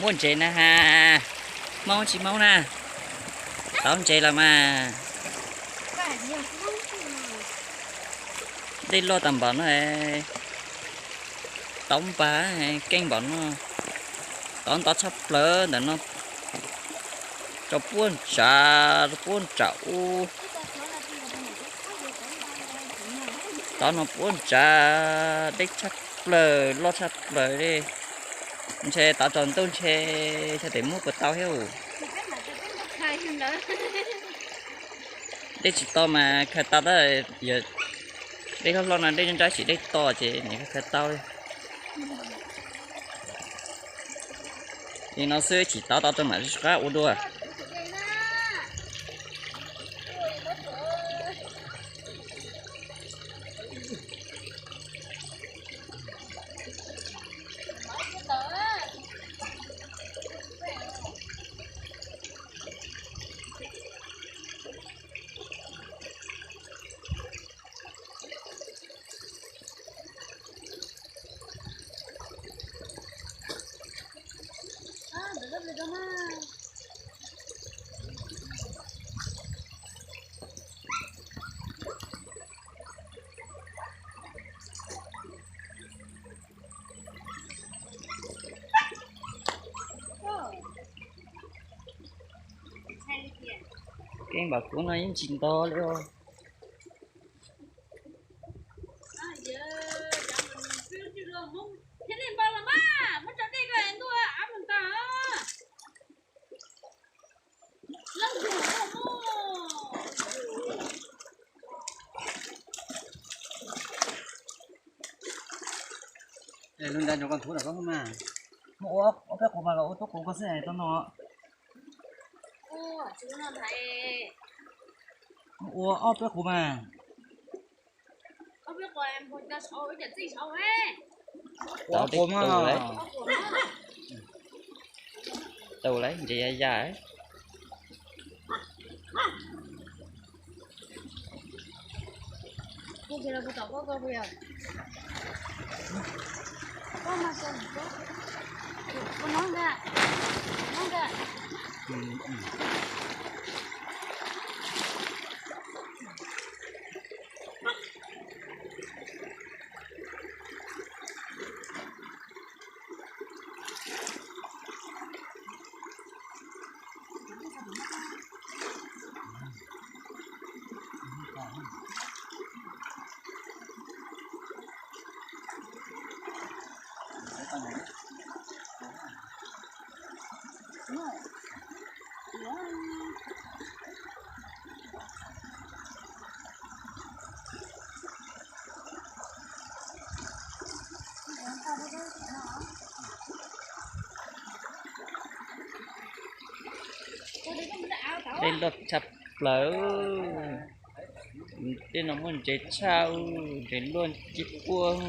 Muaj ntses na has, Hmoob tsis Hmoob na, tau ntses los mas. Dej loj tag npaum no, tau npag keej npaum no, tau ntau tshaj plaws ntawm no, rau puag ntsam, rau puag ntsam ub, tau no puag ntsam, deb tshaj plaws, loj tshaj plaws li. Ntshe tau tsaus ntuj ntshe xyov tes muab puas tau thiab. Dej tsis to mas khaws tau tab, dej hlob hlob no dej nrab sim dej to ces nws khaws tau li. Li no xwb tsis tau tau rau mam rov qab ua dua. Keej npaum kuv no yeej tsis nto li os. Lub nra nrog koj nthuv los koj mas. Muab ua ob peb qus mas los ua peb qus koj xwb tau no. Muab ua ob peb qus mas. Tau tau lawm, ntses ya ya. Dej loj tshaj plaws. Tej no muaj ntses tshaj, ntses luaj ci quaj.